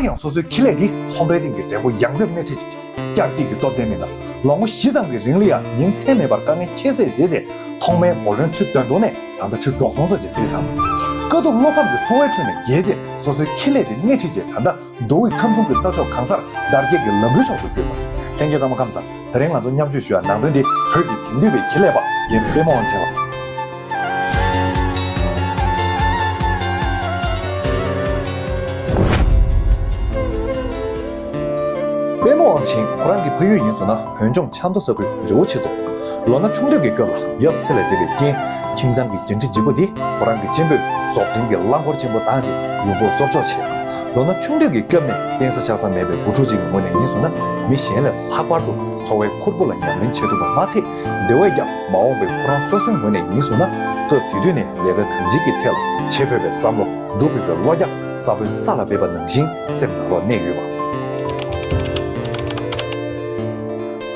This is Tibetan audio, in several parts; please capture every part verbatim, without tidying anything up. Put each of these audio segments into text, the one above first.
ཡང་སོ་སོའི་ཁེ་ལས་དེ་ཚོང་རའི་སྟེང་གི་འགྲེང་བུ་ཡང་རྩེར་སྣེ་ཁྲིད་ཅིང་། བསྐྱར་སྐྱེས་ཀྱི་སྟོབས་ལྡན་མི་སྣ། ལོ་ངོ་བཞི་ཙམ་གྱི་རིང་ལ་ཡང་ཉིན་མཚན་མེད་པར་དཀའ་ངལ་ཁྱད་བསད་བྱས་རྗེས། ཐོག་མའི་འོག་རློན་ཁྲི་བདུན་སྟོང་ནས་ད་ལྟ་ཁྲི་དྲུག་སྟོང་ཙམ་ཅིག་བསྲེས་ཚར་འདུག། དཀའ་སྡུག་བློ་ཕམ་གྱི་ཚོར་བའི་ཁྲོད་ནས་རྒྱལ་རྗེས་སོ་སོའི་ཁེ་ལས་དེ་སྣེ་ཁྲིད་རྗེས། ད་ལྟ་མདོ་དབུས་ཁམས་གསུམ་གྱི་ས་ཕྱོགས་གང་སར་དར་རྒྱས་ཀྱི་ལམ་བུའི་ཕྱོགས་སུ་བསྐྱོད་པ། ལྷན་རྒྱས་ཚང་མ་ཁམས་བཟང་། དེ་རིང་ང་ཚོ་མཉམ་སྤྱོད་ཞུ་ཡ་ནང་དོན་འདི་བོད་ཀྱི་དེང་དུས་པའི་ཁེ་ལས་པ་རྒན་པད་མ་དབང་ཆེན་ལགས། པད་མ་དབང་ཆེན་ཁོ་རང་གི་ཕ་ཡུལ་ཡིན་ཟེར་ན་བོད་ལྗོངས་ཆབ་མདོ་ས་ཁུལ་རི་བོ་ཆེ་རྫོང་། ལོ་ན་ཆུང་དུས་ཀྱི་སྐབས་ལ་ཡབ་ཚེ་ལས་འདས་པའི་རྐྱེན། ཁྱིམ་ཚང་གི་འགན་འཁྲི་ལྗིད་པོ་འདི་ཁོ་རང་གི་གཅེན་པོས་ཟོག་འདྲེན་གྱི་རླངས་འཁོར་ཆེན་པོ་བཏང་རྗེས་ཡོང་སྒོ་སོར་གཅོག་བྱས། ལོ་ན་ཆུང་དུས་ཀྱི་སྐབས་ནས་བརྟེན་ས་ཆགས་ས་མེད་པའི་བུ་ཕྲུག་ཅིག་གི་ངོས་ནས་ཡིན་ཟེར་ན། མི་གཞན་ལས་ལྷག་པར་དུ་འཚོ་བའི་ཁུར་པོ་ལ་ཉམས་ལེན་བྱེད་ཐུབ་པ་མ་ཚད། དེ་བས་ཀྱང་མ་འོངས་པའི་ཁོ་རང་སོ་སོའི་ངོས་ནས་ཡིན་ཟེར་ན། སྐབས་དེ་དུས་ནས་ལས་ཀ་གང་ཅིའི་ཐད་ལ་བྱེད་ཕོད་པའི་བསམ་བློ། འགྲོ་ཕོད་པའི་བློ་རྒྱ། ས་བོན་ས་ལ་འབེབས་པ་ནང་བཞིན་སེམས་ནང་ལོགས་གནས་ཡོད་པ།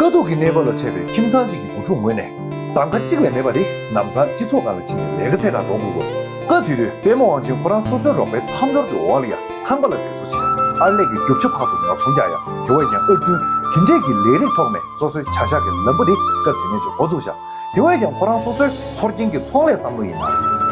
དཀའ་སྡུག་གི་གནས་བབ་ལ་འཕྲད་པའི་ཁྱིམ་ཚང་གཅིག་གི་བུ་ཕྲུག་ངོས་ནས། གདམ་ག་གཅིག་ལས་མེད་པ་དེ་ལམ་སང་སྤྱི་ཚོགས་ཁང་ལ་ཕྱིན་ནས་ལས་ཀ་འཚོལ་གར་འགྲོ་དགོས་པ། སྐབས་དེ་དུས་པད་མ་དབང་ཆེན་ཁོ་རང་སོ་སོའི་རོགས་པའི་མཚམས་སྦྱོར་གྱི་འོག་ལ་ཡང་ཁང་པ་ལ་འཛེག་བཟོ་བྱས། ཨར་ལས་ཀྱི་རྒྱུ་ཆ་ཕར་ཚུར་ཉོ་ཚོང་རྒྱག་ཡ། དེ་བས་ཀྱང་ཨར་སྐྲུན་དེ་འདྲས་ཀྱི་ལས་རིགས་ཐོག་ནས་སོ་སོའི་བྱ་གཞག་གི་ལམ་བུ་དེ་སྐབས་དེ་ནས་ཀྱི་འགོ་བཙུགས་བཞག། དེ་བས་ཀྱང་ཁོ་རང་སོ་སོའི་ཚོར་སྐྱེན་གྱི་ཚོང་ལས་བསམ་བློ་ཡིན་ན།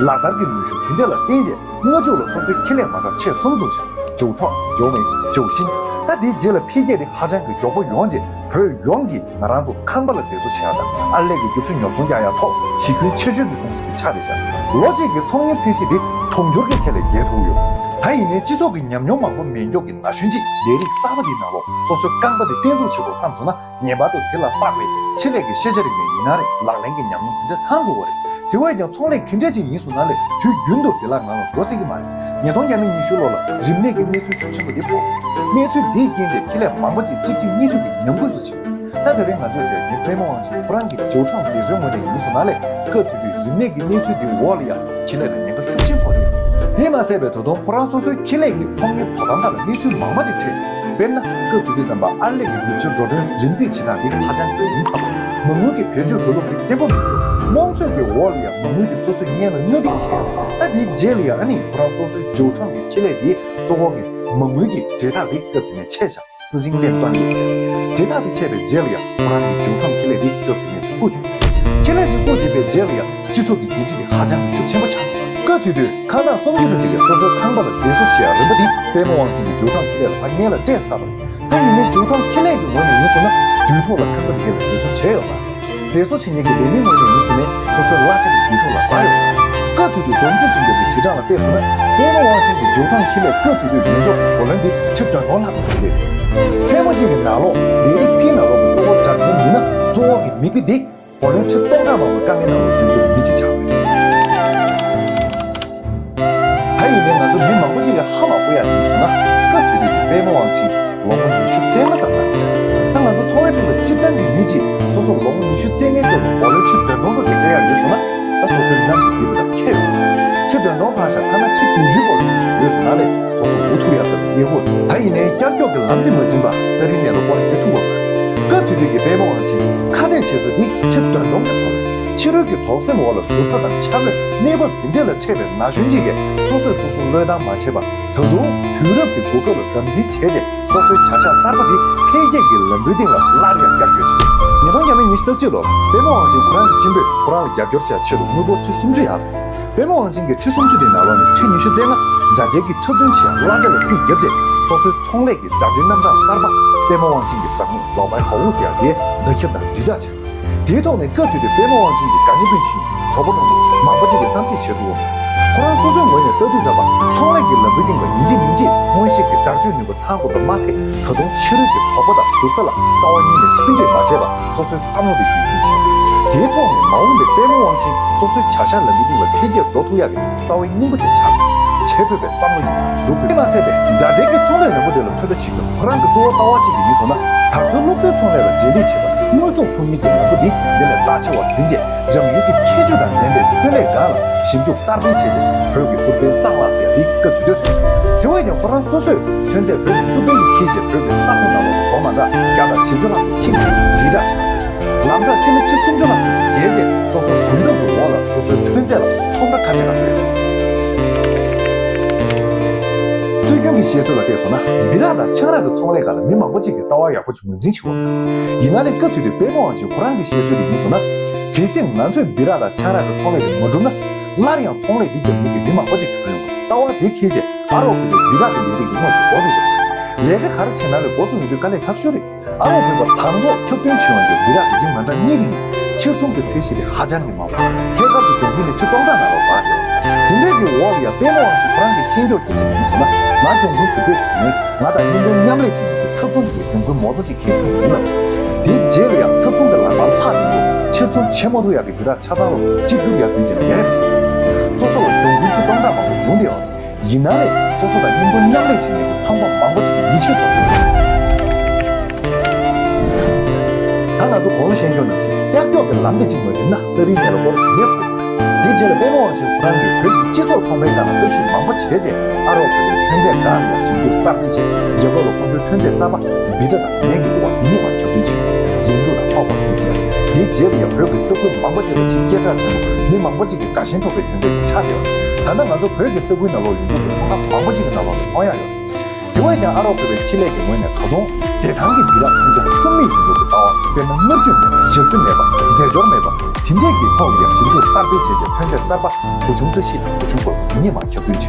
ལག་བསྟར་གྱི་ནུས་ཤུགས་དེ་འདྲས་ལ་བརྟེན་རྗེས། སྔ་གཞུག་ལ་སོ་སོའི་ཁེ་ལས་མ་འདྲ་ཆེད་གསུམ་བཙུགས་ཤིང་། ཇོ་ཁྲོང་། ཇོ་མེ། ཇོ་ཤིན། ད་དེའི་རྗེས་ལ་འཕེལ་རྒྱས་དེ་ཧ་ཅང་གི་མགྱོགས་པོ་ཡོང་རྗེས། བོད་ཡོངས་ཀྱིས་ང་རང་ཚོ་ཁང་པ་ལ་འཛེག་བཟོ་བྱེད་ཡག་དང་ཨར་ལས་ཀྱི་རྒྱུ་ཆ་ཉོ་ཚོང་རྒྱག་ཡག་ཐོག་གཞི་ཁྱོན་ཆེ་ཤོས་ཀྱི་ཀུང་སི་དེ་ཆགས་བསྡད་ཤག། ལོ་གཅིག་གི་ཚོང་གཉེར་ཚད་གཞི་དེ་དུང་ཕྱུར་གྱི་ཚད་ལ་རྒྱས་ཐུབ་ཡོད། ད་ཡིན་ནའི་སྤྱི་ཚོགས་ཀྱི་ཉམས་མྱོང་མང་པོ་མེད་མགྱོགས་ཀྱི་ན་གཞོན་གྱིས་ལས་རིགས་གསར་པ་འདིའི་ནང་ལོགས་སོ་སོའི་རྐང་པ་དེ་བརྟན་འཛུགས་བྱེད་དགོས་བསམ་སོང་ན། ངེས་པར་དུ་དེ་ལ་དཔག་པའི་ཆེད་ལས་ཀྱི་ཤེས་བྱ་རིག་གནས་ཡིན་ན་རེད། ལག་ལེན་གྱི་ཉམས་མྱོང་དེ་འདྲ་ཚང་དགོས་པ་རེད། དེ་བས་ཀྱང་ཚོང་ལས་ག་འདྲ་ཅིག་ཡིན་སོང་ན་ལས་དུས་རྒྱུན་དུ་བདེ་བླག་ངང་ལ་འགྲོ་སྲིད་ཀྱི་མ་རེད། ཉིས་སྟོང་ཉི་ཤུ་ལོ་ལ་རིམས་ནད་ཀྱི་གནས་ཚུལ་ཤུགས་ཆེན་པོ་འདི་ཕོག་གནས་ཚུལ་འདིའི་རྐྱེན་གྱིས་ཁེ་ལས་མང་པོ་ཅིག་གཅིག་རྗེས་གཉིས་མཐུད་ཀྱིས་ཉམས་རྒུད་སུ་ཕྱིན། ད་དེ་རིང་ང་ཚོས་ཟེར་རྒན་པད་མ་དབང་ཆེན་ཁོ་རང་གི་ཇོ་ཁྲོང་མཛེས་བཟོའི་ངོས་ནས་ཡིན་སོང་ན་ལས་སྐབས་དེ་དུས་རིམས་ནད་ཀྱི་གནས་ཚུལ་འདིའི་འོག་ལ་ཡང་ཁེ་ལས་ལ་ཉེན་ཁ་ཤུགས་ཆེན་ཕོག་ཡོད། དེས་མ་ཚད་པའི་ད་དུང་ཁོ་རང་སོ་སོའི་ཁེ་ལས་ཀྱི་ཚོང་གཉེར་དོ་དམ་ཁག་ལ་གནས་ཚུལ་མང་པོ་ཅིག་འཕྲད་བྱུང་། དཔེར་ན། སྐབས་དེ་དུས་ཙམ་པ་ཨར་ལས་ཀྱི་རྒྱུ་ཆ་འགྲོ་གྲོན་རིམ་རྩིས་བྱེད་སྟངས་འདི་ཧ་ཅང་གི་ཟིན་ཚར་བ། མ་དངུལ་གྱི་བེད་སྤྱོད་འགྲོ་ལུགས་འདི་བརྟན་པོ་མི་འདུག། རྨོངས་ཚོད་ཀྱི་འོག་ལ་ཡང་མ་དངུལ་གྱིས་སོ་སོའི་སྔོན་ལ་སྣ་སྡིག་བྱས། ད་དེའི་རྗེས་ལ་ཡང་ཨ་ནི་ཁོ་རང་སོ་སོའི་ཇོ་ཁྲོང་གི་ཁེ་ལས་འདིའི་གཙོ་བོ་གི་མ་དངུལ་གྱི་འབྲེལ་ཐག་འདི་སྐབས་དེ་ནས་ཆད་བཞག། རྩི་ཤིང་ལས་བཏོན་ཡོད་ཚེ། འབྲེལ་ཐག་དེ་ཆད་པའི་རྗེས་ལ་ཡང་ཁོ་རང་གི་ཇོ་ཁྲོང་ཁེ་ལས་དེ་སྐབས་དེ་ནས་བཀུག་སྟེ། ཁེ་ལས་ཅིག་བཀུག་བསྡད་པའི་རྗེས་ལ་ཡང་སྤྱི་ཚོགས་ཀྱི་འགན་འཁྲི་དེ་ཧ་ཅང་གི་ཤུགས་ཆེན་པོ་ཆགས། སྐབས་དེ་དུས་ཁང་བདག་སུམ་བརྒྱ་ཙམ་ཞིག་གིས་སོ་སོའི་ཁང་པ་ལ་འཛེག་བཟོ་བྱེད་ཡག་རིམ་པ་དེ་པད་མ་དབང་ཆེན་གྱི་ཇོ་ཁྲོང་ཁེ་ལས་ལ་ཕར་སྔོན་ལ་སྤྲད་ཚར་བ་རེད། ད་ཡིན་ནའི་ཇོ་ཁྲོང་ཁེ་ལས་ཀྱི་ངོས་ནས་ཡིན་སོང་ན་དུས་ཐོག་ལ་ཁང་པ་དེ་ག་ལ་འཛེག་བཟོ་བྱས་ཡོད་པ། འཛེག་བཟོ་བྱེད་མཁན་གྱི་ལས་མིའི་ངོས་ནས་ཡིན་སོང་ནས་སོ་སོའི་གླ་ཆ་དེ་དུས་ཐོག་ལ་རག་ཡོད་པ། སྐབས་དེ་དུས་བསྡོམས་རྩིས་བྱེད་མཁན་གྱི་གཞི་གྲངས་ལ་བལྟས་སོང་ན་པད་མ་དབང་ཆེན་གྱི་ཇོ་ཁྲོང་ཁེ་ལས་སྐབས་དེ་དུས་ཡོན་སྐྱོབ་གོ་ལོན་དེ་ཁྲི་བདུན་སྟོང་ལྷག་ཙམ་ཞིག་རེད། མཚན་མོ་གཅིག་གི་ནང་ལོགས་ལས་རིགས་ཕིའི་ནང་ལོགས་ཀྱི་གཙོ་བོ་གྲགས་ཅན་མི་སྣ་གཙོ་བོ་གི་མི་དཔེ་འདི་གོ་ལོན་ཁྲི་སྟོང་ཕྲག་མང་པོའི་དཀའ་ངལ་ནང་ལ་འཛུལ་རྒྱུར་མི་གཅིག་ཆགས་པ་རེད། ད་ཡིན་ནའི་ང་ཚོ་མི་མང་པོ་ཅིག་གིས་ཧ་མ་གོ་ཡག་ཡིན་ཟེར་ན། སྐབས་དེ་དུས་ཀྱི་པད་མ་དབང་ཆེན་ལོ་ངོ་ཉི་ཤུ་རྩ་ལྔ་ཙམ་རང་རེད། ད་ང་ཚོ་ཚོང་བའི་ཁྲོད་ལ་སྤྱིར་བཏང་གི་མི་གཅིག་སོ་སོ་ལོ་ངོ་ཉི་ཤུ་རྩ་ལྔའི་སྐབས་ལ་གོ་ལོན་ཁྲི་བདུན་སྟོང་ཙམ་ཞིག་སྤྲད་ཡག་ཡོད་ཟེར་ན། ད་སོ་སོའི་ནང་གི་སྡེ་བ་དང་ཁེ་ཡོད། ཁྲི་བདུན་སྟོང་ཕར་བཞག་ཐ་ན་ཁྲི་བདུན་ཅུའི་སྐོར་ལ་ཡོད་ཟེར་ན་ལས་སོ་སོ་འུ་ཐུག་ཡག་ལྟ་བུ་གནས་སྐབས་དེ། ད་ཡིན་ནའི་ཀྱག་ཀྱོག་གི་ལམ་དེ་མ་འཛིན་པར་རྩ་རིའི་གནས་ལ་སྐོར་ར་སྐྱོད་ཐུབ་པ་མ་རེད། སྐབས་དེ་དུས་ཀྱི་པད་མ་དབང་ཆེན་ཁ་གཏད་བྱེད་ས་དེ་ཕྱིར་འདོན་གཏོང་གི་ཐོག་རེད། ཕྱི་རོལ་གྱི་དོགས་སེམས་འོག་ལ་ཟུར་ཟ་དང་ཆ་མེད་གནས་བབ་འདི་འདྲ་ལ་འཕྲད་པའི་ན་གཞོན་གཅིག་གིས་སོ་སོས་སོ་སོ་བློས་བཏང་མ་བྱས་པར་ད་དུང་དུས་རབས་ཀྱི་གོ་སྐབས་ལ་དམ་འཛིན་བྱས་རྗེས་སོ་སོའི་བྱ་གཞག་གསར་པ་དེ་འཕེལ་རྒྱས་ཀྱི་ལམ་བུའི་སྟེང་ལ་སླར་ཡང་རྒྱབ་སྐྱོར་བྱས། ཉིས་སྟོང་ཉི་ཤུ་རྩ་གཅིག་ལོར་པད་མ་དབང་ཆེན་ཁོ་རང་གི་གཅེན་པོས་ཁོ་རང་ལ་རྒྱབ་སྐྱོར་བྱ་ཆེད་དུ་དངུལ་སྒོར་ཁྲི་སུམ་ཅུ་ཡར། པད་མ་དབང་ཆེན་གྱིས་ཁྲི་སུམ་ཅུ་དེའི་ནང་ལོགས་ནས་ཁྲི་ཉི་ཤུ་རྩ་ལྔ་དྲ་རྒྱའི་ཁྲི་འཁྲབ་སྟོན་བྱེད་ཡག་གླ་ཆ་ལ་རྩིས་བརྒྱབ་རྗེས་སོ་སོའི་ཚོང་ལས་ཀྱི་དྲ་སྦྲེལ་རྣམ་གྲངས་གསར་པ་པད་མ་དབང་ཆེན་གྱི་ཟབ་ངོས་ལོ་པའི་ཧའོ་ཟེར་ཡག་དེ་བརྡ་ཁྱབ་དང་དྲིལ་བསྒྲགས་བྱས། དེའི་ཐོག་ནས་སྐབས་དེ་དུས་པད་མ་དབང་ཆེན་གྱི་དགའ་ཉེ་སྤུན་མཆེད་གྲོགས་པོ་གྲོགས་མོ་མང་པོ་ཅིག་གིས་བསམ་གཞིག་བྱེད་ཐུབ། ཁོ་རང་སོ་སོའི་ངོས་ནས་ལྟ་དུས་ཙམ་པ་ཚོང་ལས་ཀྱི་ལམ་བུའི་སྟེང་ལ་ཡིན་གཅིག་མིན་གཅིག་མངོན་ཤེས་ཀྱི་བརྡར་གཅོད་ནུས་པ་ཚང་དགོས་པ་མ་ཚད་ད་དུང་ཕྱི་རོལ་གྱི་དོགས་པ་དང་ཟུར་ཟ་ལ་རྩ་བ་ཉིད་ནས་མཐུན་འབྲེལ་མ་བྱས་པར་སོ་སོའི་བསམ་བློ་དེ་རྒྱུན་འཁྱོངས་བྱས། དེའི་ཐོག་ནས་མ་འོངས་པའི་པད་མ་དབང་ཆེན་སོ་སོའི་བྱ་གཞག་ལམ་བུའི་སྟེང་ལ་འཕེལ་རྒྱས་འགྲོ་ཐུབ་ཡག་གི་རྩ་བའི་སྙིང་པོ་ཅིག་ཆགས། བྱེད་ཕོད་པའི་བསམ་བློ་ཡིས་འགྲུབ་པའི་མ་ཚད་པའི་དྲ་སྦྲེལ་གྱི་ཚོང་ལས་ལམ་བུ་དེ་ལ་ཚོད་ལྟ་བྱེད་རྒྱུར་ཁོ་རང་གི་གཙོ་བོ་ལྟ་བ་གཅིག་ཏུ་ཡིན་སོང་ན། དར་སྲོལ་གློག་རྡུལ་ཚོང་ལས་ལ་རྗེས་འདེད་བྱེད་པར་དངོས་ཟོག་ཚོང་གཉེར་གྱི་ལམ་བུ་འདི་འདི་ལས་རྩ་ཆེ་བར་འཛིན་རྗེས་རང་ཡུལ་གྱི་ཁྱད་ཆོས་དང་ལྡན་པའི་ཐོན་ལས་སྒང་ལ་ཞིབ་འཇུག་གསར་སྤེལ་བྱས་རྗེས་བོད་ཀྱི་གསུར་རྟེན་གཙང་ལགས་ཟེར་ཡག་འདི་སྐབས་དེ་དུས་ཐོན་ཞིང་། དེ་བས་ཀྱང་ཁོ་རང་སོ་སོས་ཐོན་རྫས་བོད་ཀྱི་གསུར་རྟེན་དུ་འཁྱེར་རྗེས་བོད་ཀྱི་ས་ཁོངས་ནང་ལ་རྫོང་མ་འདྲ་བརྒྱ་དང་བཞི་བཅུ་ལྷག་ཙམ་ཕྱིན་ནས་དྲིལ་བསྒྲགས་བྱས། ལམ་ཐག་ཁྲི་ལ་ཁྲི་སུམ་ཅུ་ལྷག་ཙམ་ཞིག་བརྒལ་རྗེས་སོ་སོའི་གོམ་སྟབས་ཀྱི་འོག་ལ་སོ་སོའི་ཐོན་རྫས་ལ་ཚོང་ར་ཁ་ཕྱེ་གནང་ཡོད། སྲོལ་རྒྱུན་གྱི་བཤད་སྲོལ་ལ་བལྟས་སོང་ན། སྦི་རག་དང་ཆང་རག་གི་ཚོང་ལས་ཁག་ལ་མི་མང་པོ་ཅིག་གིས་ལྟ་བ་ཡག་པོ་ཅིག་ངོས་འཛིན་བྱེད་ཀྱི་ཡོད། ཡིན་ན་ལས་སྐབས་དེ་དུས་པདྨ་དབང་ཆེན་ཁོ་རང་གི་བཤད་སྲོལ་དེ་ཡིན་སོང་ན། གལ་སྲིད་ང་ཚོས་སྦི་རག་དང་ཆང་རག་གི་ཚོང་ལས་དེ་མ་འགྲུབ་ན། སླར་ཡང་ཚོང་ལས་འདི་རྒྱག་མཁན་གྱི་མི་མང་པོ་ཅིག་གིས་ལྟ་བ་དེ་འཁྱེར་བྱས། ཨ་རོགས་བོད་པའི་སྦི་རག་གི་ལས་རིགས་ཀྱི་དངོས་སུ་འགོ་བཙུགས་ཡོད། ལས་ཀ་ག་རེ་བྱེད་ན་ལས་འགོ་བཙུགས་ཡོང་དུས་དཀའ་ལས་ཁག་ཤོས་རེད། ཨ་རོགས་བོད་པ་དང་ཐོག་ཁྱབ་སྟོན་བྱེད་ཡོང་དུས་སྦི་རག་གི་རིགས་མ་འདྲ་གཉིས་ཀྱི་ནང་ཕྱིར་ཚོང་གི་ཚད་གཞི་དེ་ཧ་ཅང་གི་མང་བ། ཐད་ཀར་དུ་གྱོང་གུན་ནི་ཁྲི་སྟོང་ཕྲག་ནང་ལ་འབར་ཡོད། དེ་འདྲའི་གི་འོག་ལ་ཡང་པདྨ་དབང་ཆེན་ཁོ་རང་གིས་ཤེས་མགྱོགས་སྐད་ཆ་དེ་ཡིན་སོང་ན། ང་གྱོང་གུན་ག་ཚད་ཐོན་ནས་ང་དང་མཉམ་དུ་མཉམ་ལས་བྱེད་མཁན་གྱི་ཚབ་ཚོང་གི་གྱོང་གུན་མོ་རྩ་ཞིག་འཁྱེར་བྱུང་ཡིན་ལ། དེའི་རྗེས་ལ་ཡང་ཚབ་ཚོང་གི་ལག་པར་ལྷག་མི་འདུག་ཕྱིར་ཚོང་བྱེད་མ་ཐུབ་ཡག་གི་སྦི་རག་ཆ་ཚང་ལོ་གཅིག་བསྡུར་ཡག་དུས་ཅིག་མེད་པ་སོང་། སོ་སོ་ལ་གྱོང་གུན་ཁྲི་སྟོང་ཕྲག་མང་པོ་བྱུང་བསྡད་ཡོད། ཡིན་ན་ལས་སོ་སོ་དང་མཉམ་དུ་མཉམ་ལས་བྱེད་མཁན་གྱི་ཚོང་པ་མང་པོ་ཅིག་གིས་ཡིད་ཆེས་ཐོབ་ཡོད། ད་ང་ཚོ་གོང་ལ་བཤད་རྒྱུ་ནང་བཞིན་ཀྱག་ཀྱོག་གི་ལམ་དེ་བཅིངས་པ་ཡིན་ན་རྩ་རིའི་གནས་ལ་སྐོར་མེད་དགོས། དེའི་རྗེས་ལ་པདྨ་དབང་ཆེན་ཁོ་རང་གིས་བོད་ཀྱི་སྤྱི་ཚོགས་ཚོང་པའི་ནང་ལ་ལྟ་ཞིབ་མང་པོ་བྱས་རྗེས། ཨ་རོགས་བོད་པའི་ཐོན་རྫས་སྒང་ལ་ཞིབ་འཇུག་གསར་སྤེལ་བྱས། རྒྱབ་ལོགས་ལ་ཁོང་ཚོའི་ཐོན་རྫས་གསར་པ་སྦི་ཊ་དང་ནས་ཀྱི་ལུག་པ་འདི་གཉིས་པར་ཁྱབ་སྟོན་བྱས། ཡིན་འདུག་ལ་ཕོག་པ་ཡིན་ཟེར། དེའི་རྗེས་ལ་ཡང་བོད་ཀྱི་ས་ཁུལ་མང་པོ་ཅིག་ལ་ཕྱིན་སྐད་གྲགས་ཆེན་པོ་མི་མང་པོ་ཅིག་གིས་དགའ་ཞེན་ཐོབ་པའི་དོན་ཆེན་ཅིག་ཆགས་ཡོད། ད་ལྟ་ང་ཚོ་བོད་ཀྱི་ས་ཁུལ་ནང་ལོགས་ཡོང་འདུག་པའི་ཚོང་ཁང་མང་པོ་ཅིག་གི་ནང་ལོགས་ལ་མཐོང་ཡག་ཡོད། དེ་བས་ཀྱང་ཨ་རོགས་བོད་པའི་ཁེ་ལས་ཀྱི་ངོས་ནས་ད་དུང་བདེ་ཐང་གི་སྦི་རག་ཐོན་ཆ་གསུམ་མིན་བཞིན་དུ་ལྟ་བ། དཔེར་ན་མངར་སྐྱུར་མེད་པ། ཞབས་ཏོག་མེད་པ། རྫས་སྦྱོར་མེད་པ། དེ་འདྲས་ཀྱི་ཐོག་ལ་ཡང་ཞིབ་འཇུག་གསར་སྤེལ་བྱས་རྗེས་ཐོན་རྫས་གསར་པ་དགུ་བཅུ་ཕྲག་བཞི་དང་དགུ་བཅུ་གོ་གཉིས་མ་ཁྱབ་སྟོན་བྱས།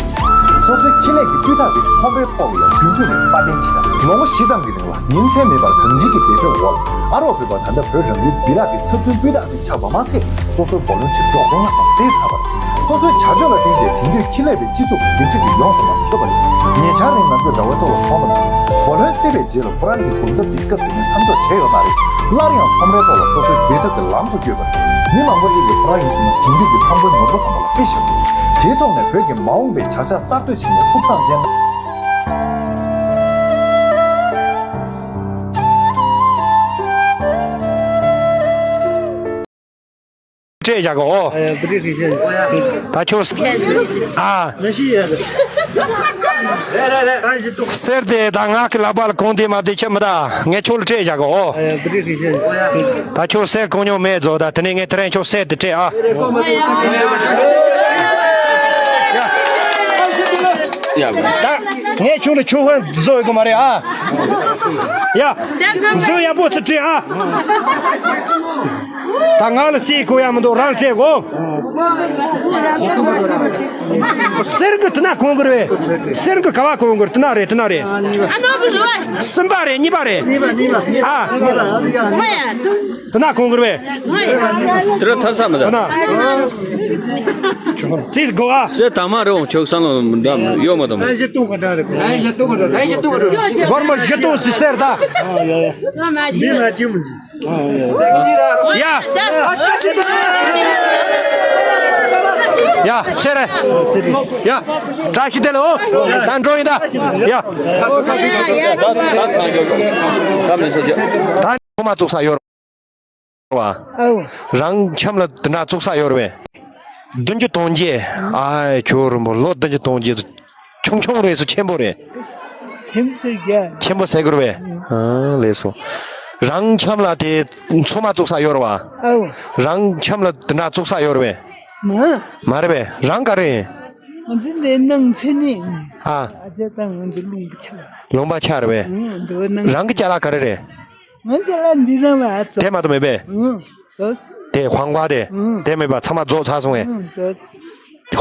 སོ་སོའི་ཁེ་ལས་ཀྱི་སྤུས་དག་དེ་ཚོང་པའི་ཐོག་ལ་ཡང་རྒྱུན་མཐུད་ནས་སྲ་བརྟན་བྱས། ལོ་ངོ་བཞི་ཙམ་གྱི་རིང་ལ་ཉིན་མཚན་མེད་པར་གང་ཅིའི་འབད་འཐབ་འོག་ལ་ཨ་རོགས་བོད་པ་ད་ལྟ་བོད་རང་ཡུལ་སྦི་རག་གི་ཚབ་མཚོན་སྤུས་དག་ཅིག་ཆགས་པ་མ་ཚད། སོ་སོའི་བོ་ལོན་ཊི་རི་འབྲོག་སྟོང་ལྷག་ཙམ་བསད་ཚར་བ་རེད། སོ་སོའི་བྱ་སྤྱོད་ལ་བརྟེན་ཏེ་དེང་དུས་ཁེ་ལས་པའི་སྤྱི་ཚོགས་ཀྱི་འགན་འཁྲི་དེ་ཡོངས་སུ་མ་ཁྱབ་པ་རེད། ཉེ་ཆར་རིང་ང་ཚོས་དྲ་བའི་ཐོག་ལ་མཐོང་བ་ནང་བཞིན་བོ་ལོན་བསད་པའི་རྗེས་ལ་ཁོ་རང་གི་གོམ་སྟབས་དེ་སྐབས་དེ་ནས་མཚམས་འཇོག་བྱས་ཡོད་མ་རེད། སླར་ཡང་ཚོང་རའི་ཐོག་ལ་སོ་སོའི་འབད་འཐབ་ཀྱི་ལམ་སོགས་བསྐྱོད་པ་རེད། མི་མང་པོ་ཅིག་གིས་ཁོ་རང་ཡིན་ཟེར་ན་དེང་དུས་ཀྱི་ཚོང་དཔོན་ནོར་བུ་བཟང་པོ་ལ་དཔེ་བཞག་འདུག་དེའི་ཐོག་ནས་བོད་ཀྱི་མ་འོངས་པའི་བྱ་གཞག་གསར་གཏོད་བྱེད་མཁན་ཕུགས་བསམ་ཅན། སྤྲད་བཞག་གོ། ད་ཁྱོད། ཨ། གསེར་དེ་ད་ང་གི་ལག་པ་ལ་གོང་དེ་མ་དེ་ཁྱབ་མི་ད། ངས་ཁྱོད་ལ་སྤྲད་བཞག་གོ། ད་ཁྱོད་གསེར་གོང་ཉོ་མེད་བཟོ། ད་དེ་ནས་ངས་དེ་རིང་ཁྱོད་གསེར་དེ་སྤྲད་ཨ། ཡ། ད་ངས་ཁྱོད་ལ་ཁྱོད་ཧོན་བཟོ་ཡོད་གི་མ་རེད་ཨ། ཡ། བཟོ་ཡག་པོ་ཚུར་སྤྲད་ཨ། ད་ང་ལ་སྲིད་གོ་ཡ་མི་འདུག་རང་སྤྲད་གོ། གསེར་གི་དེ་ན་གོང་གི་རེད། གསེར་གི་ག་བ་གོང་གི་རེད། དེ་ན་རེད། དེ་ན་རེད། གསུམ་པ་རེད། གཉིས་པ་རེད། ཨ། དེ་ན་གོང་གི་རེད། དེ་ར་ཐ་ས་མི་ད། དེ་ན། དེ་གོ་ཨ། གསེར་དྭངས་མ་རེད། འོང་ཆོག་སང་ལོ་འདམ་གཡོག་མ་དམ། སྒོར་མོ་བཞི་སྟོང་ཟེར་ད། ཡ། ཡ། ཚེ་རེ། ཡ། བཀྲ་ཤིས་བདེ་ལེགས་འོ། ད་འགྲོ་ཡིན་ད། ཡ། ད་ད་ཚང་ཡོད། ད་མི་ས་ཅི། ད་ཁོ་མ་བཙུགས་ས་ཡོད་རེད་བ། ཨོ། རང་འཆམ་ལ་དེ་འདྲ་བཙུགས་ས་ཡོད་རེད་བས། བདུན་ཅུ་དོན་བརྒྱད། ཨ་ཁྱོད་རིན་པོ་ལོ་བདུན་ཅུ་དོན་བརྒྱད། ཆུང་ཆུང་རེད་སུ་ཆེན་པོ་རེད། ཆེན་པོ་ཟེར་གྱི། ཆེན་པོ་ཟེར་གྱི་རེད་པས། ཨ་ལེགས་སོ། རང་འཆམ་ལ་དེ་མཚོ་མ་བཙུགས་ས་ཡོད་རེད་བ། ཨོ། རང་འཆམ་ལ་དེ་འདྲ་བཙུགས་ས་ཡོད་རེད་པས། མ། མ་རེད་པས། རང་ག་རེ་ཡིན། ང་ཚོ་འདི་ནང་ཚན་ནི། ཨ། ཨ་ཅག་དང་ང་ཚོ་ལུང་པ་ཆགས། ལུང་པ་ཆགས་རེད་པས། ཨང་། འདི་ནང་། རང་གི་ཅ་ལག་ག་རེ་རེད། ང་ཅ་ལག་འདི་རང་ལ་ཨ་ཙི། དེ་མ་གཏོགས་མེད་པས། ཨང་། ཟོ། དེ་ཧོང་ཀ་དེ། ཨང་། དེ་མེད་པ་ཚང་མ་རྫོགས་ཚར་སོང་ངས། ཨང་། ཟོ།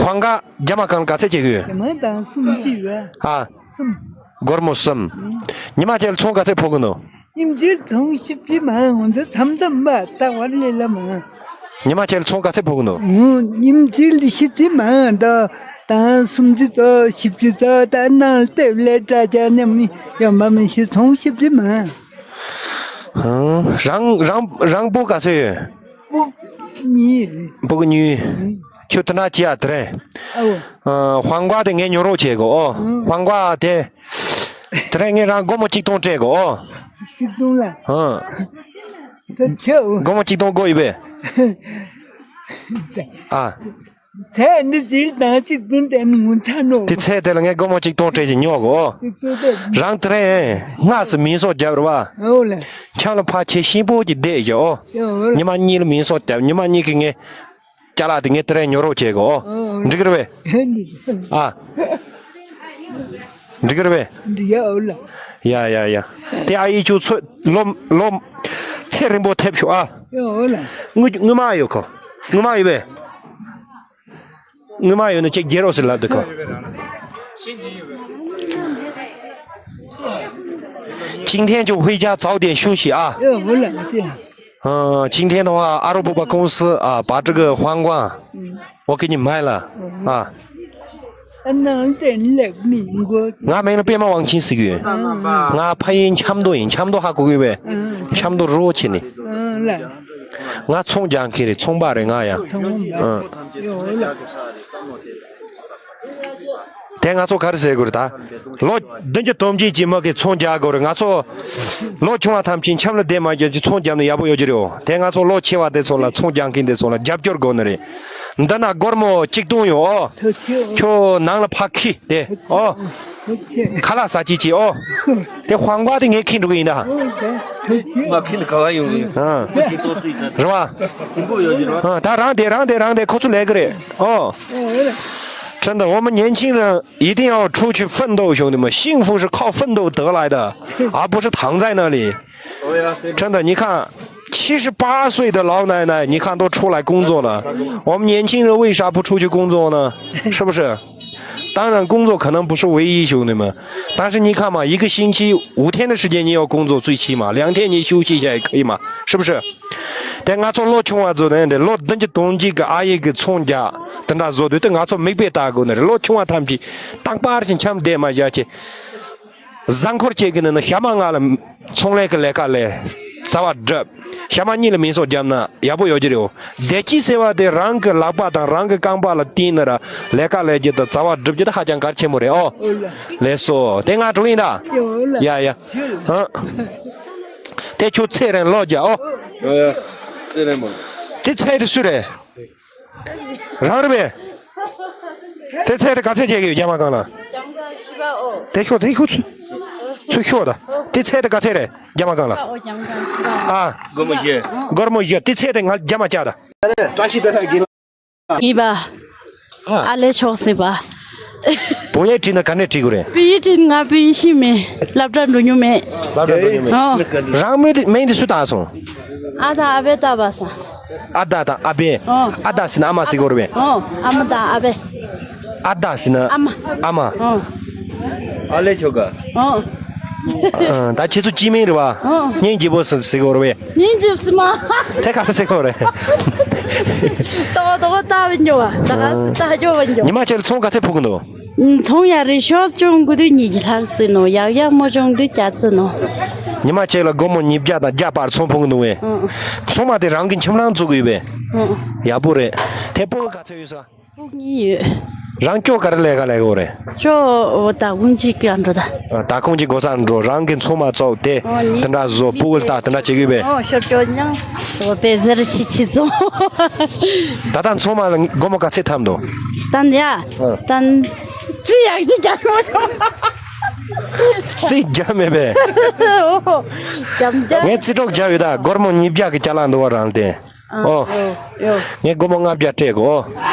ཧོང་ཀ་རྒྱ་མ་གང་ག་ཚད་སྐྱེ་གི་ཡོད། རྒྱ་མ་དང་སུམ་ཅི་ཡོད། ཨ། སུམ། སྒོར་མོ་གསུམ། ཨང་། ཉི་མ་གཅིག་ལ་ཚོང་ག་ཚད་ཕོག་གི་འདུག་ཉིན་གཅིག་ཚོང་བཞི་བཅུ་མ། ང་ཚོ་མཚམས་མཚམས་མ་ལྟ་བར་ལས་ལ་མ། ཉི་མ་གཅིག་ལ་ཚོང་ག་ཚད་ཕོག་གི་འདུག་ཨང་། ཉིན་གཅིག་ལ་བཞི་བཅུ་མ། ད་ད་སུམ་ཅུ་ཙམ་བཞི་བཅུ་ཙམ། ད་ནང་ལྟེབ་ལས་འདྲ་བྱ་ཉམས་ཡོང་མ་མི་ཤེས། ཚོང་བཞི་བཅུ་མ། ཨང་། རང་རང་རང་སྤུ་ག་ཚོད་ཡོད། སྤུ་གུ་གཉིས་རེད། སྤུ་གུ་གཉིས། ཨང་། ཁྱོད་དེ་འདྲ་བྱེད་ཡ་དེ་རེད། ཨོ། ཨ། ཧོང་ཀ་དེ་ངས་ཉོ་རོགས་བྱེད་དགོས། ཨོ། ཨང་། ཧོང་ཀ་དེ། དེ་རིང་ངས་རང་སྒོར་མོ་གཅིག་སྟོང་སྤྲད་དགོས། ཨོ། གཅིག་སྟོང་ལ། ཨང་། ད་ཁྱོད། སྒོར་མོ་གཅིག་སྟོང་དགོས་ཡོད་པས། ཨ། ཚད་འདི་གཅིག་དང་གཅིག་སྟོང་སྟེར་ནི་ངོ་ཚ་ནོ། དེ་ཚད་དེ་ལ་ངས་སྒོར་མོ་གཅིག་སྟོང་སྤྲད་ཅིག་ཉོ་དགོས། ཨོ། གཅིག་སྟོང་སྟེར། རང་དེ་རིང་སྔ་སེ་མིང་སོགས་བརྒྱབ་རེད་བ། ཨོ་ལ། འཆམ་ལ་ཕར་ཆེ་ཤིང་པོ་ཅིག་བསྡད་ཡོད། ཨོ། ཨོ་ལ། ཉི་མ་གཉིས་ལ་མིང་སོགས་བརྒྱབ། ཉི་མ་གཉིས་ཀྱི་ངས་ཅ་ལག་དེ་ངས་དེ་རིང་ཉོ་རོགས་བྱེད་དགོས། ཨོ། ཨོ་ལ། འགྲིག་གི་རེད་པས། ཨ། འགྲིག་གི་རེད་པས། འགྲིག་ཡ་འོ་ལ། ཡ་ཡ་ཡ། དེ་ཨ་ཡེ་ཁྱོད་ཚོད་ལོ་ལོ་ཚེ་རིང་པོ་ཐེབས་ཤོག་ཨ། ཡ་འོ་ལ། དངུལ་དངུལ་མ་ཡོད་ཁོ། དངུལ་མ་ཡོད་པས། དངུལ་མ་ཡོད་ན་ཅིག་རྒྱལ་རོགས་ཟེར་ལབ་འདུག་གོ། 今天就回家早点休息啊。 ཡ་འོ་ལ་ཅི། 嗯，今天的话，阿拉伯公司啊，把这个黄瓜，我给你卖了啊。 ང་མིང་ལ་པད་མ་དབང་ཆེན་ཟེར་གྱི་ཡོད། ང་ཕ་ཡུལ་ཆབ་མདོ་ཡིན། ཆབ་མདོ་ཧ་གོ་གི་པས། ཆབ་མདོ་རི་བོ་ཆེ་ནས། ང་ཚོང་རྒྱག་མཁན་རེད། ཚོང་པ་རེད་ང་ཡང་། དེ་ང་ཚོ་ག་རེ་ཟེར་དགོས་རེད་ད། ལོ་བདུན་ཅུ་དོན་བརྒྱད་ཀྱི་མི་གིས་ཚོང་རྒྱག་དགོས་རེད། ང་ཚོ་ལོ་ཆུང་བ་ཐམས་ཅད་འཆམ་ལ་བསྡད་མ་རྒྱག་གི་ཚོང་རྒྱབ་ན་ཡག་པོ་ཡོད་ཀྱི་རེད། དེ་ང་ཚོ་ལོ་ཆེ་བ་དེ་ཚོ་ལ་ཚོང་རྒྱག་མཁན་དེ་ཚོ་ལ་རྒྱབ་སྐྱོར་དགོས་ནི་རེད། འདི་ན་སྒོར་མོ་གཅིག་སྟོང་ཡོད་ཨོ། ཁྱོད་ནང་ལ་ཕར་འཁྱེར་ཏེ་ཨོ། ཁ་ལག་ཟ་ཅིག་བྱེད་ཨོ། དེ་ཧོང་ཀོང་དེ་ངས་འཁྱེར་འགྲོ་གི་ཡིན་ད། ང་འཁྱེར་ནས་ག་པར་ཡོང་གི་ཡོད། ཨ། རེད་བ། ཨ། ད་རང་དེ་རང་དེ་རང་དེ་ཁོ་ཚོ་ལས་ཀྱི་རེད་ཨོ། 真的，我们年轻人一定要出去奋斗，兄弟们，幸福是靠奋斗得来的，而不是躺在那里。真的，你看，七十八岁的老奶奶，你看都出来工作了，我们年轻人为啥不出去工作呢？是不是？当然，工作可能不是唯一，兄弟们，但是你看嘛，一个星期五天的时间，你要工作，最起码两天你休息一下也可以嘛，是不是？ དེ་ང་ཚོ་ལོ་ཆུང་བ་ཚོ་ནས་འདི་ལོ་བདུན་ཅུ་དོན་བརྒྱད་ཀྱི་ཨ་ཡེ་གིས་ཚོང་རྒྱག་དེ་འདྲ་བཟོ་དུས་དེ་ང་ཚོ་མིག་དཔེ་ལྟ་དགོས་ནི་རེད། ལོ་ཆུང་བ་ཐམས་ཅད་རྟག་པར་ཞིག་འཆམ་བསྡད་མ་བཞག་ཅིག་གཟའ་འཁོར་གཅིག་གི་ནང་ན་ཞག་མ་ལྔ་ལ་ཚོང་ལས་ཀྱི་ལས་ཀ་ལས། རྩ་བ་སྒྲུབ། ཞག་མ་གཉིས་ལ་མིང་སོགས་བརྒྱབ་ན་ཡག་པོ་ཡོད་ཀྱི་རེད། བདེ་སྐྱིད་ཟེར་བ་དེ་རང་གི་ལག་པ་དང་རང་གི་རྐང་པ་ལ་བརྟེན་ནས་ར་ལས་ཀ་ལས་རྒྱུ་དང་རྩ་བ་སྒྲུབ་རྒྱུ་དེ་ཧ་ཅང་གལ་ཆེན་པོ་རེད་ཨོ། ལགས་སོ། དེ་ང་འགྲོ་ཡིན་ད། ཡ་ཡ། ཧ། དེ་ཁྱོད་ཚེ་རིང་ལོ་བརྒྱ་ཨོ། ཡ་ཡ། ཚེ་རིང་མོ། དེ་ཚེ་དེ་སུ་རེད། རང་རེད་པས། དེ་ཚེ་དེ་ག་ཚད་བྱེད་ཀྱི་ཡོད་རྒྱ་མ་གང་ལ། དེ་ཤོག་དེ་ཤོག་ཚུ། ཚུ་ཤོག་ད། དེ་ཚེ་དེ་ག་ཚད་རེད་རྒྱ་མ་གང་ལ། ཨ། སྒོར་མོ་བཞི། སྒོར་མོ་བཞི་དེ་ཚེ་དེ་ང་རྒྱ་མ་བཅག་ད། བྲིས་པ། ཨ་ལས་ཆོག་ཟེར་བ། བོད་ཡིག་བྲིས་ན་ག་ནས་བྲིས་དགོས་རེད། བོད་ཡིག་བྲིས་ང་བོད་ཡིག་ཤེས་མེད། སློབ་གྲྭ་འགྲོ་མྱོང་མེད། སློབ་གྲྭ་འགྲོ་མྱོང་མེད། ཨོ། རང་མིང་དེ་མིང་དེ་སུ་བཏགས་སོང་། ཨ་དང་ཨ་བས་བཏགས་པ་སོང་། ཨ་ད་དང་ཨ་བས། ཨོ། ཨ་ད་ཟེར་ན་ཨ་མ་ཟེར་དགོས་རེད་པས། ཨོ། ཨ་མ་དང་ཨ་བས། ཨ་ད་ཟེར་ན། ཨ་མ། ཨ་མ། ཨོ། ཨ་ལས་ཆོག་ག་ཨོ། ཨ། ད་ཁྱེད་ཚོ་སྤྱི་མིང་རེད་བ། ཨོ། སྙིང་རྗེ་པོ་ཟེར་ཟེར་དགོས་རེད་པས། སྙིང་རྗེ་པོ་ཟེར་མ། དེ་ག་རེ་ཟེར་དགོས་རེད། ཏོག་ཏོག་ལྟ་བུ་ཉོ་བ། ད་ག་ཨ། ལྟ་སྐྱོ་བ་ཉོ། ཉི་མ་ཁྱེད་ལ་ཚོང་ག་ཚད་ཕོག་གི་འདུག་ཚོང་ཡ་རེ་ཤོག་ཅུང་དགུ་དུས་ཉིས་ཀྱི་ལྷག་ཟིན་ནོ། ཡག་ཡག་མོ་ཅུང་དུས་བརྒྱ་ཟིན་ནོ། ཉི་མ་ཁྱེད་ལ་སྒོར་མོ་ཉིས་བརྒྱ་དང་བརྒྱ་བར་ཚོང་ཕོག་གི་འདུག་བས། ཨང་། ཚོང་མ་དེ་རང་གི་ཁྱིམ་རང་བཙུགས་གི་ཡོད་པས། ཨང་། ཡག་པོ་རེད། དེ་ཕྲུ་གུ་ག་ཚད་ཡོད་ས། ཕྲུ་གུ་གཉིས་ཡོད། རང་ཅོ་ག་རེ་ལས་ཀ་ལས་གོ་རེད། ཅོ་ད་གུང་ཅིག་ག་འགྲོ་ད། ད་གུང་ཅིག་གོ་ས་འགྲོ་རང་གི་ཚོང་མ་བཙུགས་དེ། ཨོ་ནི། དེ་འདྲ་བཟོ་ཕྲུ་གུ་ལྟ་དེ་འདྲ་བྱེད་གི་ཡོད་པས། ཨོ་ཤོར་ཅོ་ཉང་། ཨོ་པེ་ཟེར་ཆི་ཆི་བཙོང་། ད་ལྟ་ཚོང་མ་ལ་སྒོར་མོ་ག་ཚད་ཐམ་འདུག་ད་ཡ། ཨ། ད། རྩིས་ཡག་ཅིག་རྒྱབ་མ་བྱུང་། རྩིས་རྒྱབ་མེད་པས། ཨོ། རྒྱབ་རྒྱབ། ངས་རྩིས་གྲོགས་རྒྱབ་ཡོད་ད་སྒོར་མོ་ཉིས་བརྒྱ་གི་ཅ་ལག་འདུག་བ་རང་དེ། ཨ། ཨོ། ཡོ་ཡོ། ངས་སྒོར་མོ་ལྔ་བརྒྱ་སྤྲད་གོ་ཨོ།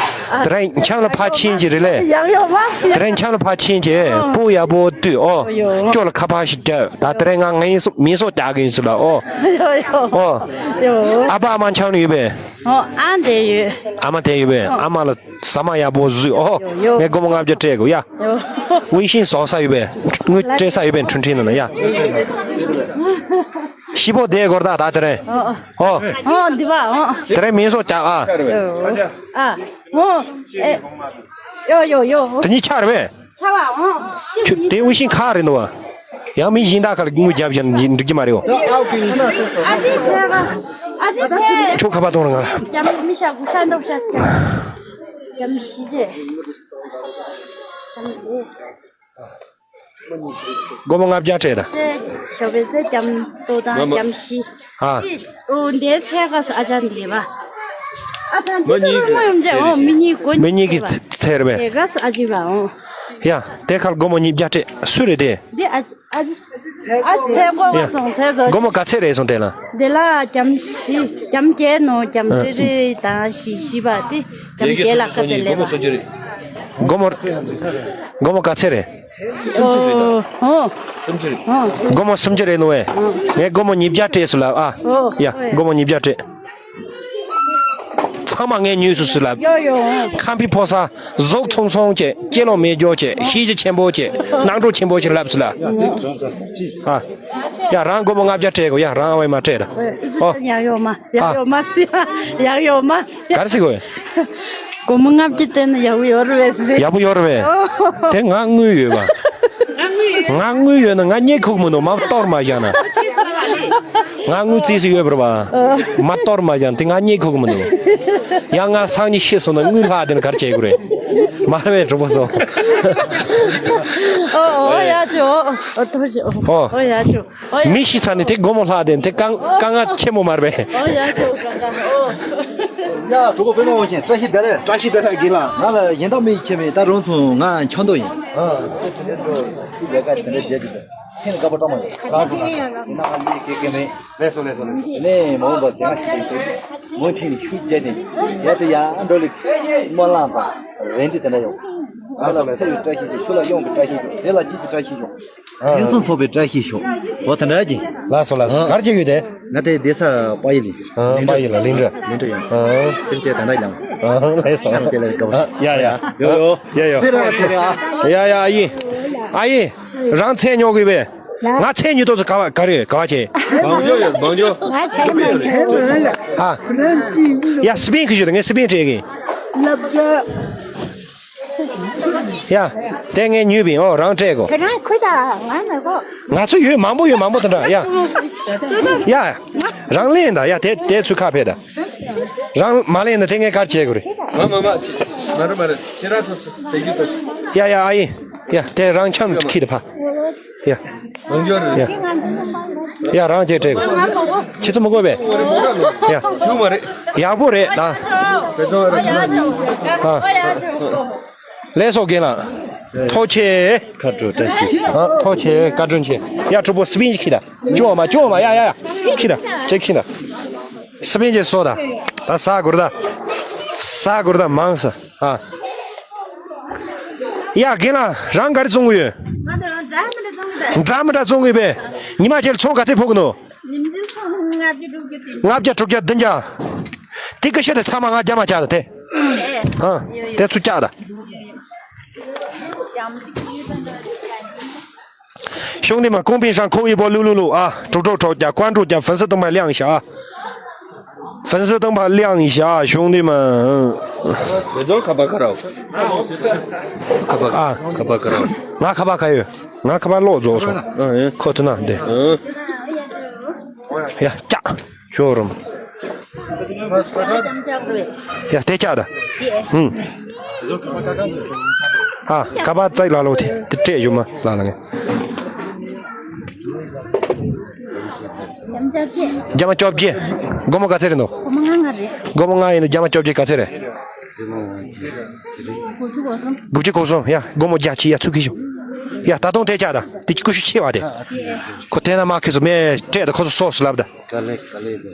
ཨ། དེ་རིང་འཆམ་ལ་ཕར་ཕྱིན་གྱི་རེད་ལས། ཡག་ཡོ་མ་ཕྱིན། དེ་རིང་འཆམ་ལ་ཕར་ཕྱིན་གྱི་ཨོ། སྤུ་ཡག་པོ་བཏུས་ཨོ། ཡོ། ཅོ་ལ་ཁ་ཕར་ཞིག་རྒྱབ་ད་དེ་རིང་ང་ངའི་སོ་མི་སོ་རྒྱག་གི་ཡིན་ཟེར་ལ་ཨོ། ཡོ་ཡོ། ཨོ། ཡོ། ཨ་ཕ་ཨ་མ་འཆམ་ལ་ཡོད་པས། ཨོ་ཨ་འདྲེ་ཡོད། ཨ་མ་དེ་ཡོད་པས་ཨོ། ཨ་མ་ལ། ཟ་མ་ཡག་པོ་བཟོས་ཨོ། ཡོ། ངས་སྒོར་མོ་ལྔ་བརྒྱ་སྤྲད་དགོས་ཡ། ཡོ། ཝེ་ཤིན་བཟོ་ས་ཡོད་པས། དངུལ་སྤྲད་ས་ཡོད་པས་འཕྲིན་ཕྲིན་ནང་ན་ཡ། ཤི་བོ་བསྡད་དགོས་ད་ད་དེ་རིང་། ཨོ། ཨོ་འདི་བ་ཨོ། དེ་རིང་མིང་སོགས་རྒྱག་ཨ། ཨོ། ཨ། ཨོ། ཨེ། ཡོ་ཡོ་ཡོ། དེ་གཉིས་ཆ་རེད་པས། ཆ་བ་ཨོ། ཁྱོད་དེ་ཝེ་ཤིན་ཁག་རེད་འདུག་བ། ཡང་མི་གཞན་དག་ཁ་ལ་དངུལ་རྒྱབ་བཞག་ན་འགྲིག་གི་མ་རེད་འོ། ཨ་ཅེ་ཚེ་བ། ཨ་ཅེ་ཚེ། ཁྱོད་ཁ་པར་གཏོང་ར་ང་ལ། རྒྱམ་མི་ཤ་གུ་ཤ་འདོག་ཤ་རྒྱམ། རྒྱམ་ཤི་ཅེ། སྒོར་མོ་ལྔ་བརྒྱ་སྤྲད་ད། ཚེ་ཞོ་བའི་ཚེ་རྒྱམ་ཏོ་དང་རྒྱམ་ཤི། ཨ། ཨོ་འདི་ཚེ་ག་ས་ཨ་ཅག་འདི་བ། ཨ་ཅག་འདི་ཏོ་མ་ཡོང་ཅེ་ཨོ་མི་གཉིས་གོ་མི་གཉིས་ཀྱི་ཚེ་རེད་པས། ཚེ་ག་ས་ཨ་ཅེ་བ་ཨོ། ཡ། དེ་ཁར་སྒོར་མོ་ཉིས་བརྒྱ་སྤྲད་སུ་རེད་དེ། འདི་ཨ་ཅེ། ཨ་ཅེ་ཚེ་གོ་བ་སོང་ཚེ་བཟོ། སྒོར་མོ་ག་ཚད་རེད་སོང་དེ་ལ། དེ་ལ་རྒྱམ་བཞི་རྒྱམ་བརྒྱད་ནོ་རྒྱམ་རེ་རེ་དང་བཞི་བཞི་བ་དེ་རྒྱམ་བརྒྱད་ལ་ཁ་ཚད་ལེ་བ། སྒོར་མོ་སྒོར་མོ་ག་ཚད་རེད། སུམ་ཅུ་རེད་ད། ཨོ། སུམ་ཅུ་རེད། ཨོ། སྒོར་མོ་སུམ་ཅུ་རེད་ནོ་ཝེ། ངས་སྒོར་མོ་ཉིས་བརྒྱ་སྤྲད་སོང་ལབ་ཨ། ཨོ། ཡ། སྒོར་མོ་ཉིས་བརྒྱ་སྤྲད། ཚང་མ་ངས་ཉོས་སོང་ཟེར་ལབ། ཡོ་ཡོ། ཁམས་པའི་ཕོ་གསར། གཟུགས་ཚོང་ཚོང་བྱས། སྐྱེ་ལོ་མེད་རྒྱུ་བྱས། ཤེས་རྒྱ་ཆེན་པོ་བྱས། སྣང་གྲོགས་ཆེན་པོ་བྱས་ལབ་ཟེར་ལབ། ཨ། ཡ། རང་སྒོར་མོ་ལྔ་བརྒྱ་སྤྲད་དགོས། ཡ། རང་ཨ་ཝེ་མ་སྤྲད་ད། ཨོ། ཡག་ཡོད་མ། ཡག་ཡོད་མ་སི། ཡག་ཡོད་མ་སི། ག་རེ་ཟེར་དགོས། སྒོར་མོ་ལྔ་བརྒྱ་སྤྲད་ན་ཡག་པོ་ཡོད་རེད་པས་ཟེར། ཡག་པོ་ཡོད་རེད་པས། དེ་ང་དངུལ་ཡོད་པ། ང་དངུལ་ཡོད་ན་ང་རྙེད་ཁུག་མི་འདུག་མ་གཏོར་མ་བཞག་ན། ང་དངུལ་རྩིས་སུ་ཡོད་པར་བ། མ་གཏོར་མ་བཞག་ན་དེ་ང་རྙེད་ཁུག་མི་འདུག་ཡང་ང་སང་ཉིན་ཤི་སོང་ན་དངུལ་ལྷག་དེ་ན་ག་རེ་བྱེད་དགོས་རེད། མ་རེད་པས་གྲོགས་པོ་ཚོ། ཨོ་ཨོ་ཡ་ཅོ། ཨོ་ཏོ་ཞོ། ཨོ། ཨོ་ཡ་ཅོ། མི་ཤི་ཚར་ནས་དེ་སྒོར་མོ་ལྷག་དེ་དེ་དཀའ་དཀའ་ངལ་ཆེན་མོ་མ་རེད་པས། ཨོ་ཡ་ཅོ་གང་གང་ཨོ། ཡ་གྲོགས་པོ་དཔོན་སློབ་དབང་ཆེན། བཀྲ་ཤིས་བདེ་ལེགས། བཀྲ་ཤིས་བདེ་ལེགས་རྒན་ལགས། ང་ལ་གཞན་དག་མི་ཡིས་ཁྱེར་མེད། ད་རང་ཚོ་ང་ཁྱོད་འདོད་ཡིན། ཨ། ཁྱེད་དེ་འདྲ་འགྲོ་ཤུགས་ལས་ཀ་དེ་འདྲ་བྱེད་ཀྱི་འདུག་ཁྱེད་ནི་དགའ་པོ་སྤྲང་མོ་ཡོད། ལགས་སོ་ལགས་སོ། ཡིན་ན་ང་མི་ཡི་སྐད་སྐད་མེད། ལགས་སོ་ལགས་སོ་ལགས་སོ། དེ་ནས་མ་འོངས་པ་དེ་ང་ཁྱེད་དེ་མུ་མཐུད་ནས་ཤུགས་བརྒྱབ་ནས་ཡ་དེ་ཡ་འགྲོ་ལི་སྨོན་ལམ་དང་རེ་འདུན་དེ་འདྲ་ཡོད། ང་ལ་ཚེ་བའི་བཀྲ་ཤིས་ཤོག་ཤུགས་ལ་གཡང་གི་བཀྲ་ཤིས་ཤོག་ཟས་ལ་སྐྱིད་ཀྱི་བཀྲ་ཤིས་ཤོག་ཨ། ཕུན་སུམ་ཚོགས་པའི་བཀྲ་ཤིས་ཤོག་འོ་དེ་འདྲ་ཅིག་ལགས་སོ་ལགས་སོ། ཨ། ག་རེ་བྱེད་ཀྱི་ཡོད་དེ། ང་དེ་སྡོད་ས་དཔའ་ཡི་ལི། ཨ། དཔའ་ཡི་ལ་ལིང་འདྲ། ལིང་འདྲ་ཡང་། ཨ། དེ་དེ་ད་ནས་ཡང་། ཨ། ལགས་སོ། ཡང་དེ་ལ་དགའ་བོ། ཨ། ཡ་ཡ། ཡོ་ཡོ། ཡ་ཡ། ཚེ་རིང་ཚེ་རིང་ཨ། ཡ་ཡ། ཨ་ཡེ། ཨ་ཡེ། རང་ཚེ་ཉོ་དགོས་པས། ང་ཚེ་ཉོ་ཏོ་ཚོ་ག་བ་ག་རེ་ག་བ་བྱེད། བང་ཅོ་ཡོད་བང་ཅོ། ཨ། ཡ་སི་པན་གི་ཞུ་ད་ངས་སི་པན་སྤྲད་གི། ལབ་རྒྱ། ཡ། དེ་ངས་ཉོས་པིན། ཨོ། རང་སྤྲད་གོ། དེ་རང་ཁུ་ད་ང་མེད་གོ། ང་ཚོ་ཡོད། མང་པོ་ཡོད། མང་པོ་དེ་འདྲ། ཡ། ཡ། རང་ལེན་ད། ཡ། དེ་དེ་ཚུར་ཁ་ཕྱེ་ད། རང་མ་ལེན་ན་དེ་ངས་ག་རེ་བྱེད་དགོས་རེད། མ་མ་མ། མ་རེད་མ་རེད། ཁྱེད་རང་ཚོ་ཟེར་རྒྱུ་ད། ཡ་ཡ། ཨ་ཡེ། ཡ། དེ་རང་འཆམ་ཁྱི་ད་ཕ། ཡ། ཡ། ཡ། རང་བྱས་སྤྲད་གོ། ཁྱེད་ཚོ་མི་དགོས་པས། ཡ། ཁྱུ་མ་རེད། ཡག་པོ་རེད་ད། ཨ། ལགས་སོ་རྒན་ལགས། ཐུགས་རྗེ་ཆེ། ཁ་དྲོ་བཀྲ་ཤིས། ཨ། ཐུགས་རྗེ་ཆེ། བཀའ་དྲིན་ཆེ། ཡ། གྲོགས་པོ་སི་པན་ཅིག་ཁྱེར་ད། བཅོ་མ་བཅོ་མ། ཡ་ཡ་ཡ། ཁྱེར་ད། ཁྱེར་ཁྱེར་ད། སི་པན་ཅིག་སོ་ད། ད་ཟ་དགོས་རེད་ད། ཟ་དགོས་རེད་ད། མང་ས། ཨ། ཡ། རྒན་ལགས། རང་ག་རེ་བཙོང་གི་ཡོད། ང་ཚོ་རང་འདྲ་མི་འདྲ་བཙོང་གི་ད། འདྲ་མི་འདྲ་བཙོང་གི་ཡོད་པས། ཉི་མ་གཅིག་ལ་ཚོང་ག་ཚད་ཕོག་གི་འདུག་ཉིན་གཅིག་ཚོང་ལྔ་བརྒྱ་དྲུག་བརྒྱ་དེ། ལྔ་བརྒྱ་དྲུག་བརྒྱ་བདུན་བརྒྱ། དེ་ཀུ་ཤུ་དེ་ཚང་མ་ང་རྒྱ་མ་བཅག་ད་དེ། ཨ། དེ་ཚུར་བཅག་ད། 兄弟们，公屏上扣一波六六六啊！猪猪抽奖，关注奖，粉丝灯牌亮一下啊！粉丝灯牌亮一下啊，兄弟们！ ཁ་པར་ཁ་རོགས། ཁ་པར་ཨ། ཁ་པར་ཁ་རོགས། ང་ཁ་པར་ག་ཡོད། ང་ཁ་པར་ལོག་རྫོགས་སོང་། ཨ། ཨེ། ཁོ་ཐུ་ན་འདི། ཨ། ཡ། ཀྱ། ཤོ་རུམ། ཡ། དེ་ཀྱ་ད། ཧུམ། ཨ། ཁ་པར་བཙལ་ལ་ལོ་དེ་དེ་སྤྲད་ཡོད་མ་ལ་ལ་ངས། རྒྱ་མ་བཅོ་བརྒྱད། སྒོར་མོ་ག་ཚད་རེད་འདུག་སྒོར་མོ་ལྔ་ལྔ་རེད། སྒོར་མོ་ལྔ་ཡིན་ན་རྒྱ་མ་བཅོ་བརྒྱད་ག་ཚད་རེད། དགུ་བཅུ་གོ་གསུམ། དགུ་བཅུ་གོ་གསུམ། ཡ། སྒོར་མོ་བརྒྱ་ཅིག་ཡ་ཚུར་ཁྱེར་ཤོག་ཡ། ད་དུང་དེ་ཀྱ་ད། དེ་ཀུ་ཤུ་ཆེ་བ་དེ། ཁོ་དེ་ན་མ་ཁེ་སོ་མེ་སྤྲད་ད་ཁོ་ཚོ་སོ་སོ་ལབ་ད། ག་ལེ་ག་ལེ་དེ།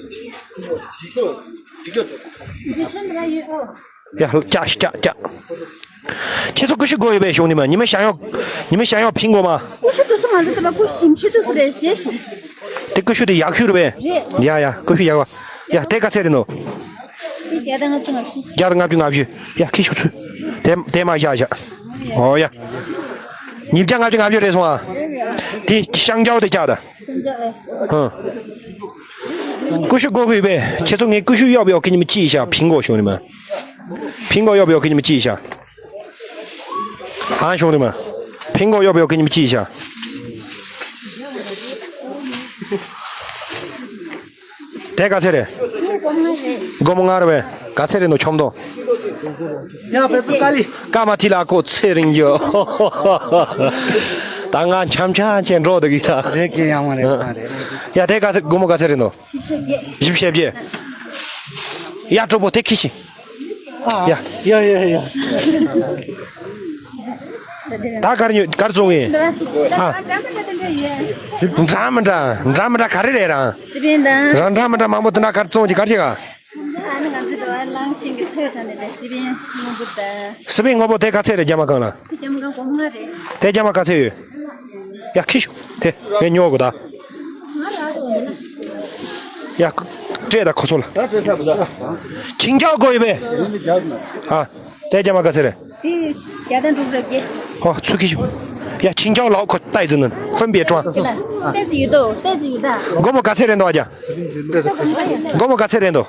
ཡ། ཀྱ་ཀྱ་ཀྱ། ཁྱེད་ཚོ་ཀུ་ཤུ་དགོས་ཡོད་པས། 兄弟们། 你们想要，你们想要苹果吗？ ཀུ་ཤུ་དུ་སུ་ང་ཚོ་དེ་ལ་ཀུ་ཤུ་ཞིམ་ཤི་དུ་སུ་རེད་ཞེས་ཞིམ། དེ་ཀུ་ཤུ་དེ་ཡག་ཤོས་རེད་པས། རེད། ཡ་ཡ། ཀུ་ཤུ་ཡག་པ། ཡ། དེ་ག་ཚད་རེད་ནོ། དེ་བརྒྱ་དང་ལྔ་བཅུ་ང་བཞི། བརྒྱ་དང་ལྔ་བཅུ་ང་བཞི། ཡ། ཁྱེར་ཤོག་ཚུར། དེ་དེ་མ་བཞག་བཞག་ཨོ་ཡ། ཉིས་བརྒྱ་ལྔ་བཅུ་ང་བཞི་རེད་སོང་ཨ། དེ་ཤང་ཅའོ་དེ་ཀྱ་ད། ཧང་། ཀུ་ཤུ་དགོས་ཀྱི་ཡོད་པས། ཁྱེད་ཚོ་ངའི་ཀུ་ཤུ་要不要给你们寄一下苹果 兄弟们。 苹果要不要给你们寄一下？ ཨ། 兄弟们། 苹果要不要给你们寄一下？ དེ་ག་ཚད་རེད། སྒོར་མོ་ལྔ་རེད་པས། ག་ཚད་རེད་འདུག་ཆོམ་དོ། ཡ། བེ་ཚུ་ཀ་ལི། ཀ་མ་ཐི་ལ་ཀོ་ཚེ་རིང་ཡོ། ད་ང་འཆམ་འཆམ་བྱས་འགྲོ་འདུག་གི་ད། རེད་ཀྱི་ཡང་མ་རེད་མ་རེད། ཡ། དེ་ག་ཚད། སྒོར་མོ་ག་ཚད་རེད་འདུག་བཞི་བཅུ་ཞེ་བརྒྱད། ཡ། གྲོགས་པོ་དེ་ཁྱེར་ཤིག་ཡ། ཡ་ཡ་ཡ། ད་གར་ཉོ་གར་བཙོང་ཡིན། ཨ། འདྲ་མི་འདྲ་འདྲ་མི་འདྲ་ག་རེ་རེད་རང་། སི་པན་དང་། རང་འདྲ་མི་འདྲ་མང་པོ་དེ་འདྲ་གར་བཙོང་གི་གར་བྱེད་ག་ཨ་ནི་ང་ཚོ་འགྲོ་བ་ལ། ཤིང་གི་ཐོད་དྲངས་ནས་དེ་སི་པན་སྔོན་པོ་དང་། སི་པན་སྔོན་པོ་དེ་ག་ཚད་རེད། རྒྱ་མ་གང་ལ། རྒྱ་མ་གང་སྒོར་མོ་ལྔ་རེད། དེ་རྒྱ་མ་ག་ཚད་ཡོད། ཡ་ཁྱི་ཤོག་དེ་ངས་ཉོ་དགོས་ད། ཡ་སྤྲད་ད་ཁོ་ཚོ་ལ། ཆིང་ཅའོ་དགོས་ཡོད་པས། ཨ་དེ་རྒྱ་མ་ག་ཚད་རེད། དེ་བརྒྱ་དང་དྲུག་རེད་བརྒྱད། ཧོ་ཚུ་ཁྱི་ཤོག་ཡ་ཆིང་ཅའོ་ལའོ་ཁོ་ཏའི་ཙི་ནན་ཧྥན་པེ་ཀྲང་། ཏའི་ཙི་ཡོད་དོ། ཏའི་ཙི་ཡོད་ད། སྒོར་མོ་ག་ཚད་རེད་འདུག་ཨ་ཅག་སྒོར་མོ་ག་ཚད་རེད་འདུག་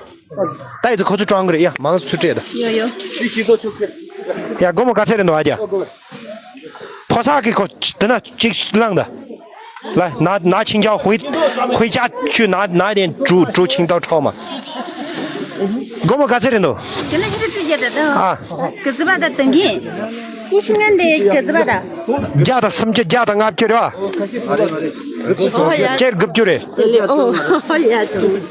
ཏའི་ཙི་ཁོ་ཚོ་ཀྲང་གི་རེད། ཡ་མང་ཚུ་སྤྲད་ད། ཡོ་ཡོ། ཡ་སྒོར་མོ་ག་ཚད་རེད་འདུག་ཨ་ཅག་ཕོ་གསར་གི་ཁོ་དེ་ན་གཅིག་བླངས་ད། ལ་ན་ན་ཆིང་ཅའོ་ཧུའི་ཧུའི་ཅ་ཆུ་ན་ན་དེན་ཀྲུ་ཀྲུ་ཆིང་ཏའོ་ཁྲའོ་མ། སྒོར་མོ་ག་ཚད་རེད་འདུག་དེ་ལ་ཧི་རུ་ཀྲི་རྒྱ་ད་ད། ཨ། ག་ཙི་བ་ད་དང་གི་ཀུ་ཤུ་ངན་དེ་ག་ཙི་བ་ད། བརྒྱ་དང་སུམ་ཅུ་བརྒྱ་དང་ལྔ་བཅུ་རེད་བ། ཨོ་ཡ། ཁྱེད་དགུ་བཅུ་རེད། དེ་ལས་ཨོ་ཡ་ཆུང་།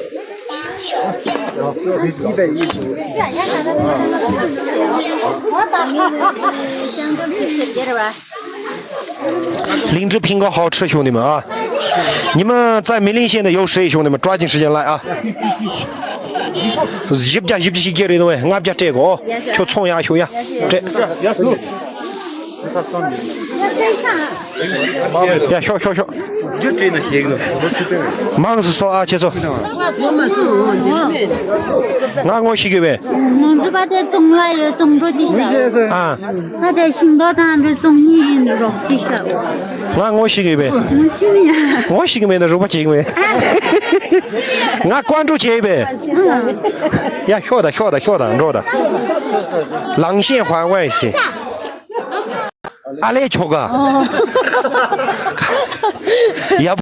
ལིང་ཀྲི་ཕིང་གོ་ཧའོ་ཁྲི་ཞུང་ནི་མ། ཉི་མ་ཙ་མི་ལིང་ཤེས་ནས་ཡོ་ཧྲེ་ཞུང་ནི་མ་ཀྲ་ཅིང་ཧྲི་ཅན་ལ་ཨ། བཞི་བརྒྱ་བཞི་བཅུ་ཞིག་ཀྱི་རེད་དོ། ལྔ་བརྒྱ་སྤྲད་གོ། ཁྱོད་ཚོང་ཡག་ཤོག་ཡ། སྤྲད། ཡ་ཤོག་ཤོག་ཤོག་རྒྱུ་བྲིས་ན་ཞིག་ནོ། མང་སུ་སོ་ཨ་ཆེ་ཚོ། ང་ངོ་ཤེས་གི་བས། ང་ཚོ་པ་དེ་ཙོང་ལ་ཡོད་ཙོང་འགྲོ་དེ་ཤ། ཨ། ང་དེ་ཤིང་ཏོག་དང་འགྲོ་ཙོང་གཉིས་ཡིན་རོགས་དེ་ཤ། ང་ངོ་ཤེས་གི་བས། ངོ་ཤེས་མི་ཡ། ངོ་ཤེས་གི་མེད་ན་རོགས་པ་བྱེད་གི་མེད། ང་ཀོན་ཀྲུ་བྱེད་པས། ཡ་ཤོག་ད་ཤོག་ད་ཤོག་ད་འགྲོ་ད། ལང་ཤེན་ཧུའང་ཝའི་ཤེ། ཨ་ལས་ཆོག་ག་ཡ།